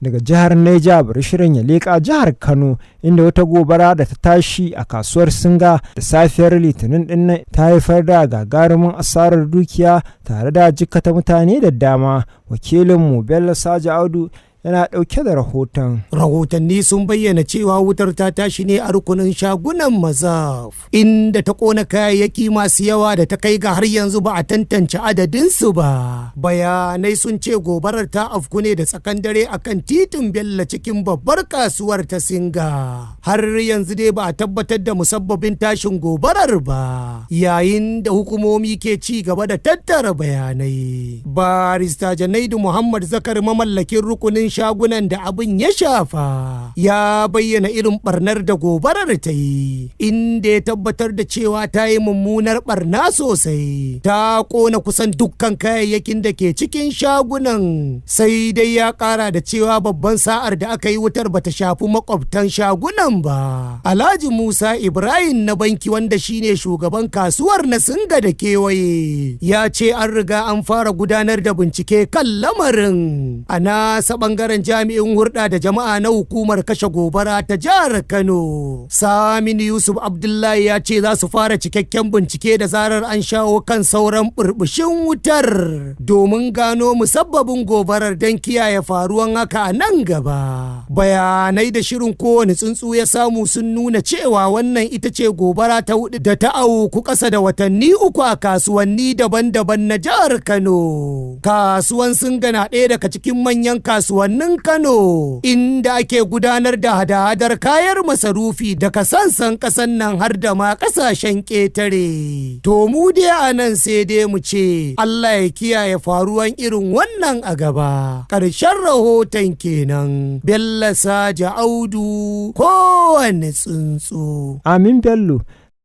Daga jihar Neja bari shirin ya leƙa jihar Kano, inda wata gobara da ta tashi a kasuwar Singa da safiyar Litinin din ta haifar da gagarumin asarar dukiya tare da jikkata mutane da dama. Wakilinmu Bello Saja Audu yana ɗauke da rahoton. Rahotanni sun bayyana cewa wutar ta tashi ne a rukunin shagunan Mazaf, inda ta kona kayayyaki masu yawa da ta kai ga har yanzu ba a tantance adadinsu ba. Bayanai sun ce gobarar ta afku ne da tsakan dare akan titin Bello cikin babbar kasuwar ta Singa. Har yanzu dai ba a tabbatar da musabbabin tashin gobarar ba, yayin da hukumomi ke ci gaba da tattara bayanai. Barista Janaidu Muhammad Zakar, mamallakin rukunin shagunan da abin ya shafa, ya bayyana irin barnar da gobarar ta yi, inda ya tabbatar da cewa ta yi mummunar barna sosai, ta kona kusan dukkan kayayyakin da ke cikin shagunan. Sai dai ya kara da cewa babban sa'ar da aka yi, wutar bata shafi makwabtan shagunan ba. Alhaji Musa Ibrahim na banki, wanda shine shugaban kasuwar na Singa da kewaye, ya ce an riga an fara gudanar da bincike kan lamarin. A nasa bangaren, jami'in hulɗa da jama'a na hukumar kashe gobara ta jihar Kano, Saminu Yusuf Abdullahi, ya ce za su fara cikakken bincike da zarar an shawo kan sauran burbushin wutar, domin gano musabbabin gobarar don kiyaye faruwan haka a nan gaba. Bayanai da shirin Kowane Tsuntsu ya samu sun nuna cewa wannan ita ce gobara ta hudu da ta auku ƙasa da watanni 3 a kasuwanni daban-daban na jihar Kano. Kasuwan Singa na ɗaya daga cikin manyan kasuwannin Kano, inda ake gudanar da hada-hadar kayan masarufi daga sassan ƙasan nan har da ma ƙasashen ƙetare. To, mu dai a nan sai dai mu ce Allah ya kiyaye faruwan irin wannan a gaba. Ƙarshen rahoton kenan. Bello Saja Audu, Kowane Tsuntsu. Amin, Bello.